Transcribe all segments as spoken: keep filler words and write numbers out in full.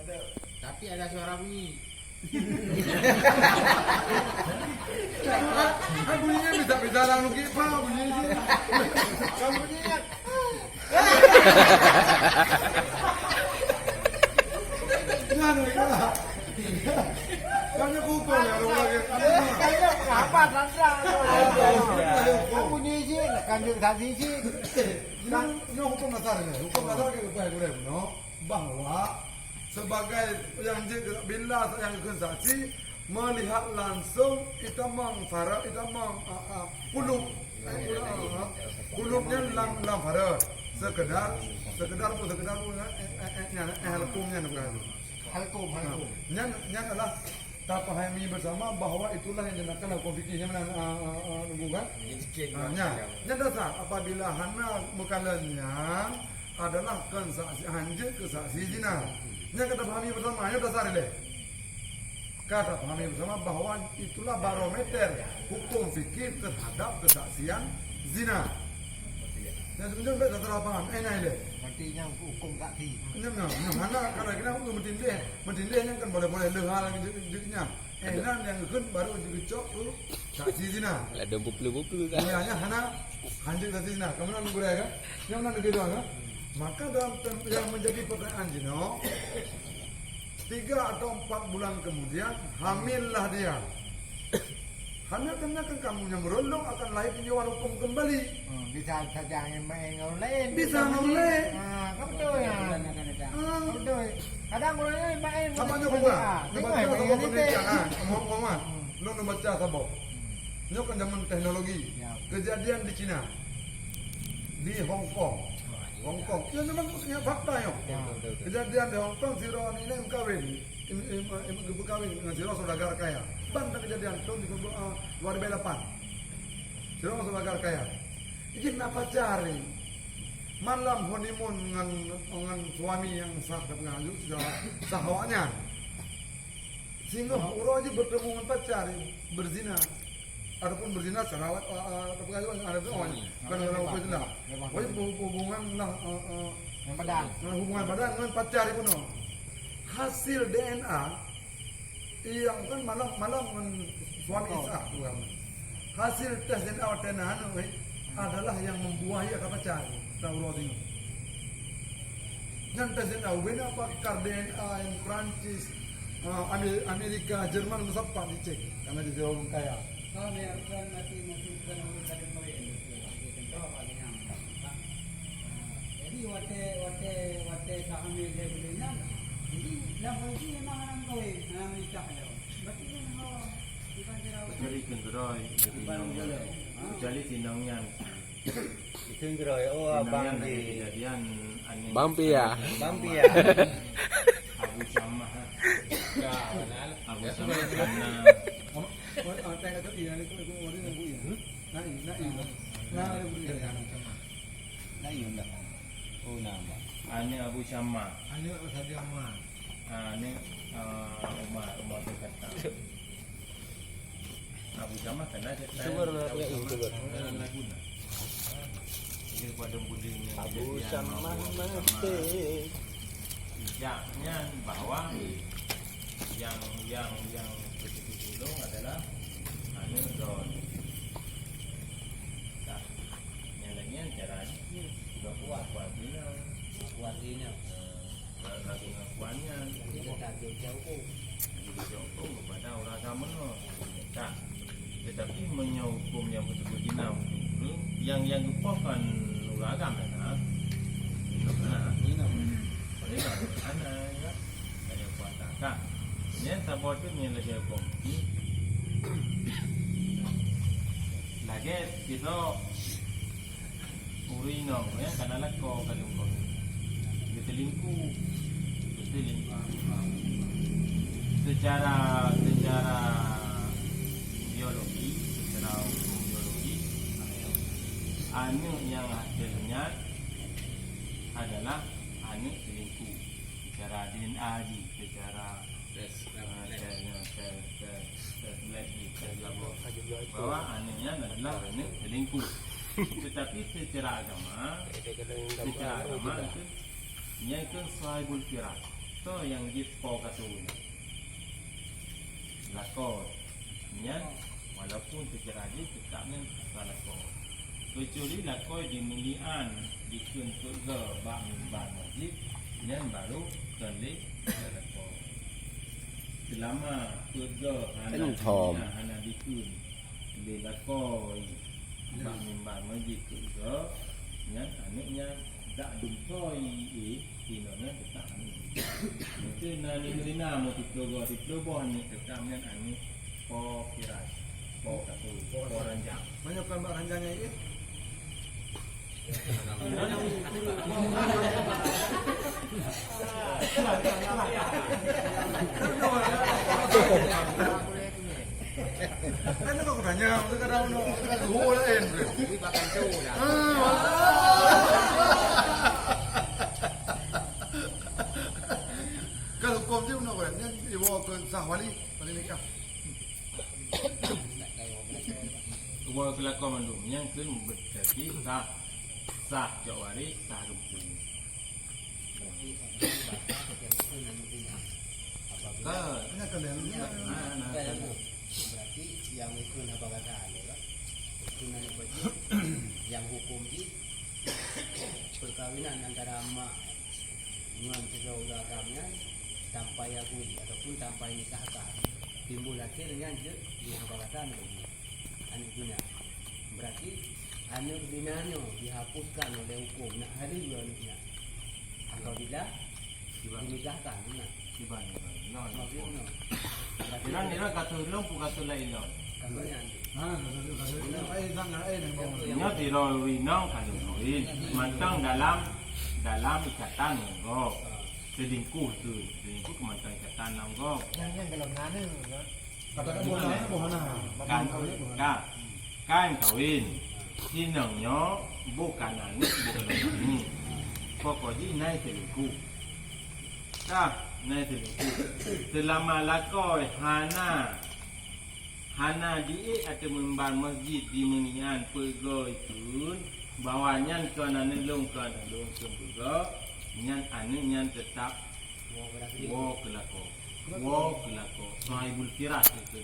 Tapi ada suara bunyi. Kan bunyinya bisa-bisa lalu kipa bunyi sih. Kan bunyinya. Kan ya. Kan ya kumpul ya, orang lagi. Kan bunyi sih, kan juga tadi sih. Ini, ini hukum dasar ini. Hukum dasar kita buat gurem, no? Bahwa sebagai nyang jeuet bila nyang keu saksi melihat langsung itamong fara itamong, ah, ah, kulub. Eh, kulub, ah, kulub nyan lam, lam fara. Sekedar, sekedar pun, sekedar pun, eh, eh, eh, nyan, eh, halkum nyan bukan. Halkum, halkum. Nyan, nyan adalah tapahami bersama bahwa itulah yang dinamakan hukum fikih. Nyan mana, ah, ah, ah, nunggu kan? Ah, nyan. Nyan dasar apabila hana meukalon nyan, adalah kon saksi, hanjeuet keu saksi zina. Nyan ka tapahami bersama, nyan dasar ilèe. Ka tapahami bersama bahwa itulah barometer hukum fikih terhadap kesaksian zina. Nyan sebenarnya bèk salah paham, eh, na ilèe. Berarti nyan hukum saksi. Nyan, nyan, nyan, hana, kalau kena hukum meutindeh, meutindeh nyan kan boleh-boleh leuha lagi jeuet, jeuet nyan. Eh, nan nyang geukheun baru jigeucok tu saksi zina. Ladôm peupleu-peupleu kan. Iya, ya, hana hanjeuet saksi zina. Kamu nan gurèe kan? Yang nan gurèe kan? Maka dalam tem-, yang menjadi pertanyaan jinoe, tiga atau empat bulan kemudian, hamillah dia. Hamil kan, kan kamu yang berondong akan lahir tinjauan hukum kembali. Hmm, bisa saja yang main orang lain. Bisa orang lain. Ah, kan betul ya. Ah. Kan betul. Kadang orang lain main. Sama nyoe bukan. Ah, nyoe baca saboh penelitian, ah. Ngomong, ngomong, ah. Hmm. Nyoe, nyoe baca saboh. Hmm. Nyoe kan zaman teknologi. Ya. Kejadian di Cina. Di Hong Kong. Hong Kong. Ya, memang fakta nyoe. Ya. Kejadian di Hong Kong, sidroe aneuk inong kawin. Im-, im-, im-, geupeukawen ngon sidroe saudagar kaya. Ban na kejadian thôn di, eh, dua ribu lapan. Sidroe saudagar kaya. Jih na pacar ni. Malam honeymoon ngon, ngon suami nyang sah dan pengayuh secara sah awaknyan. Singoh uroe jih bertemu ngon pacar ni, berzina. Adapun berzina secara, eh, eh, pengayuh ada tu, bukan dalam hukum Islam. Wajib hubungan lah, eh, eh, hubungan badan ngon pacar ni pun. Hasil D N A, iya, kan malam, malam ngon suami sah tu kan. Hasil tes D N A watèe na aneuk, eh, adalah yang membuahi ata pacar, ata uroe singoh. Nyan tes D N A, ubena pakar D N A nyang Perancis, ah, Amer-, Amerika, Jerman, meusapat dicek, karena di orang kaya. Jadi watèe, watèe, watèe ka hamil lé buleuen nyan, jadi lam posisi memang hana meukawen, hana meunikah lé. Berarti kan ho bukan cara. Kecuali kheun keudroe, jadi inong nyan. Bukan mula. Ha? Kecuali si inong nyan. Kheun keudroe, oh, abang di kejadian aneuk Bang Pia. Bang Pia. Abu Syamah. Ya, benar. Abu Syamah karena Naim, Naim. Naim, Naim. Aneuk Abu Syamah. Aneuk Abu Syamah. Ah, aneuk, ah, Umar, Umar bin Khattab. Abu Syamah kan ada. Cuba Abu Syamah. Cuba. Dalam lagu nah. Dia pada mulia Abu Syamah mati. Ijak nyan bahwa yang, yang, yang begitu dulu adalah aneuk Don. Nah, yang lainnya cara ni. Udah kuat, kuat bina. Kuat bina. Eh, lagu pengakuan nyan. Jadi, tak jauh-jauh pun. Jadi, jauh pun kepada orang agama. Tak. Tetapi, meunyoe hukum nyang beutôi-beutôi inong, yang, yang geupoh kan ureueng agam lah, nah. Nah. Boleh lah, anak, ya. Ada kuasa, kan? Nyan saboh tu nyan lagèe hukum. Lagèe kita ureueng inong, ya, kana lakoe ka lôn kon. Geuteulingku. Geuteulingku. Secara, secara biologi, secara hukum biologi, aneuk nyang hasil nyan adalah aneuk selingkuh. Secara D N A jih, secara, tes, ah, lab. Tes, ya, tes, tes, tes lab jih, tes labo. Bahwa aneuk nyan adalah aneuk selingkuh. Tetapi secara agama, secara agama itu, nyan itu sahibul firas. Soe nyang jeuet po kasui? Lakoe. Nyan, walaupun seucara jih teutap nyan asa lakoe. Keucuali lakoe jimuliaan dikeue peuet goe bak mimbar masjid, nyan barô kon lé lakoe. Seulama peuet goe hana jimulia, hana dikeue lé lakoe bak mimbar masjid peuet goe, nyan aneuk nyan dak dumtoi, eh, inoe nyan teutap aneuk. Mungken na ni meurina mo siploh goe, siploh boh aneuk teutap nyan aneuk po kiras, po kasui, po ranjang. Meunyoe kon bak ranjang nyan, eh? Kan aku tanya, aku kata, "Oh, no, aku kata, oh, lain." Ini bakal jauh dah. Ah. Kalau hukum dia, nak buat, dia, dia bawa ke sah wali, wali nikah. Bawa ke lakon mandum, yang kena berarti sah, sah cok waris, sah rumpun. Berarti satu bahasa yang itu nanti guna. Apabila Kan. Kan. Nah, nah, kan. Berarti yang itu na bahasa anu kan? Itu nanti berarti yang hukum di perkawinan antara mak ngon sidroe ureueng agam nyan tanpa akui ataupun tanpa nikahkan. Timbul akhé nyan jeuet di bahasa anu. Aneuk zina. Berarti aneuk zina nyoe dihapuskan oleh hukum, nak hari dua aneuk nyan. Apabila dinikahkan, nah. Kiban, kiban. Nah, maksudnya, nah. Berarti Iran, Iran kata ulôn, ku kata lain lôn. Kata nyan. Ha, kata, kata, kata, eh, zat, eh, yang bawa. Nyoe sidroe inong kandông kawin. Mantong dalam, dalam ikatan ngon gob. Ah. Selingkuh tu. Selingkuh keu mantong ikatan ngon gob. Yang, yang dalam nana, ya. Katakan buah hana, buah hana. Kan, kan, kan kawin. Inong nyoe bukan aneuk, bukan aneuk. Pokok jih nai selingkuh. Dah, nai selingkuh. Selama lakoe hana, hana diék ateueh mimbar masjid di meungian peuet goe ikheun bahwa nyan kon aneuk lôn, kon aneuk lôn, kon peuet goe, nyan aneuk nyan teutap Woe keu lakoe. Woe keu lakoe. Sahibul firas itu.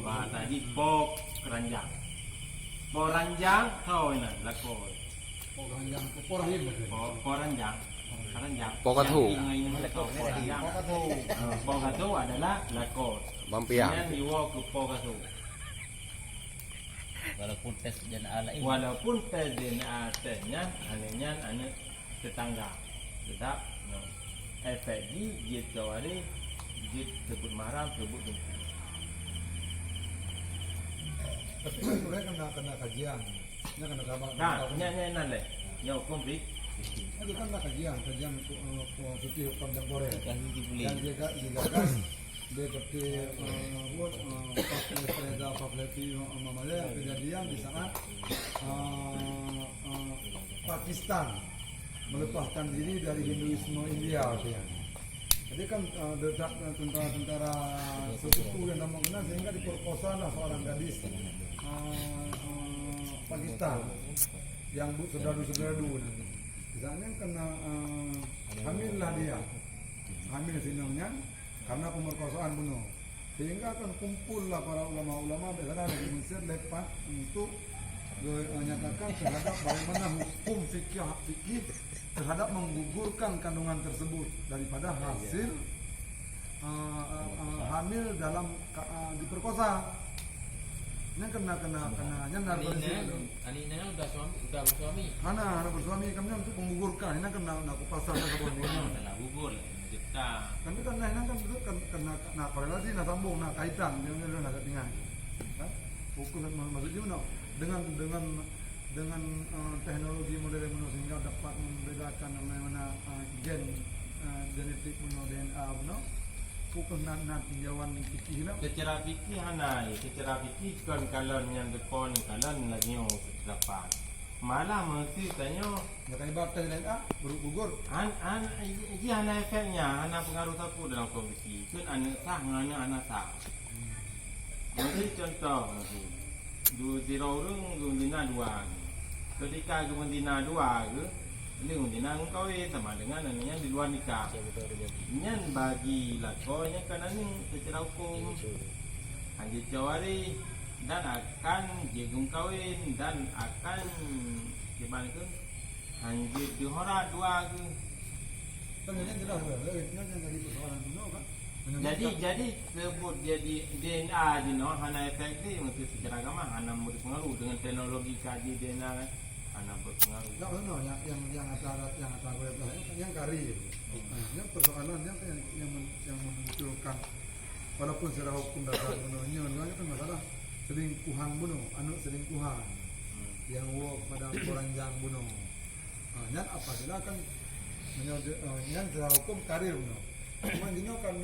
Bahasa jih po ranjang. Po ranjang, soe nan lakoe. Po ranjang, po rahim. Po, po ranjang. Ranjang. Po kathu. Yang ingat, ingat lakoe, po ranjang. Po kathu. Ha, po kathu adalah lakoe. Mampiang. Nyan diwoe keu po kathu. Walaupun tes D N A lain. Walaupun tes D N A tes nyan, aneuk nyan aneuk tetangga. Tetap, no. Efek jih, jeuet keu waréh, jeuet seubut mahram, seubut teungku. Tapi kan kena, kena kajian. Nya kena kabar. Nah, nya, nya nan lé. Nya hukum fi-, fikih. Itu kan kena kajian, kajian, eh, fikih kontemporer. Kan digagas, digagas. Dia kata, eh, buat, eh, pas Reza Pahlavi, eh, Muhammadiyah, kejadian di saat, eh, eh, Pakistan melepaskan diri dari Hinduisme India, katanya. Jadi kan, eh, dedak tentara-tentara sekutu yang nama kena sehingga diperkosalah seorang gadis, eh, eh, Pakistan yang bu-, serdadu-serdadu nanti. Misalnya kena, eh, hamil lah dia. Hamil sinong nyan, karena pemerkosaan bunoe. Sehingga kan kumpullah para ulama-ulama di sana dari Mesir lepas untuk ge-, menyatakan terhadap bagaimana hukum fikih, fikih terhadap menggugurkan kandungan tersebut daripada hasil, eh, eh, eh, hamil dalam ka-, eh, diperkosa. Nyan kena, kena, kena, nyan dah Aneuk berhasil. Nyan, aneuk nyan udah suami, udah bersuami. Hana, hana bersuami, kan nyan untuk menggugurkan. Nyan kena, nak kupasang dah saboh nyan. Kena gugur lah, kena cipta. Kan tu kan, nah, nyan kan tu kan, kena, na korelasi, na sambung, na kaitan, dia, dia, dia na tinggai. Kan? Fokus mak-, maksudnya mana? Dengan, dengan, dengan, eh, teknologi modern mana sehingga dapat membedakan mana, mana, eh, gen, eh, genetik mana D N A mana. Fokus na, na tinjauan fikih lah. Secara fikih hana, secara fikih kon kalon nyang deukon kalon lagèe nyoe keutapan. Malah meusti tanyoe. Nyoe kan ibarat tes D N A, beru-, gugur. An, an, ji hana efeknya, hana pengaruh sapeue dalam hukum fikih. Kon aneuk sah ngon aneuk hana sah. Meusti contoh, meusti. Du-, sidroe ureueng geumeuzina dua. Ketika geumeuzina dua geuh, Lheueh zina meukawen sama dengan aneuk nyan di luar nikah. Nyan bagi lakoe nyan kan aneuk secara hukum. Hana jicok waréh dan akan jeuet geumeukawen dan akan kiban keu hana jeuet deuhora dua geuh. Kan nyan jelas lah, nyan, nyan jadi persoalan bunoe kan. Jadi, jadi sebut jadi D N A jinoe hana efektif, maksud secara agama hana memberi pengaruh dengan teknologi kaji D N A kan. Hana berpengaruh. Tak benar yang yang yang atas yang atas boleh belah yang, yang karir. Nah, yang persoalan yang yang yang, men- yang memunculkan walaupun secara hukum dasar bunoe nyoe kan masalah selingkuhan bunoe, aneuk selingkuhan. Yang woe pada peranjang bunoe. Ha, nyan apa silakan menyode, ha, nyan secara hukum karir bunoe. Cuma jinoe kan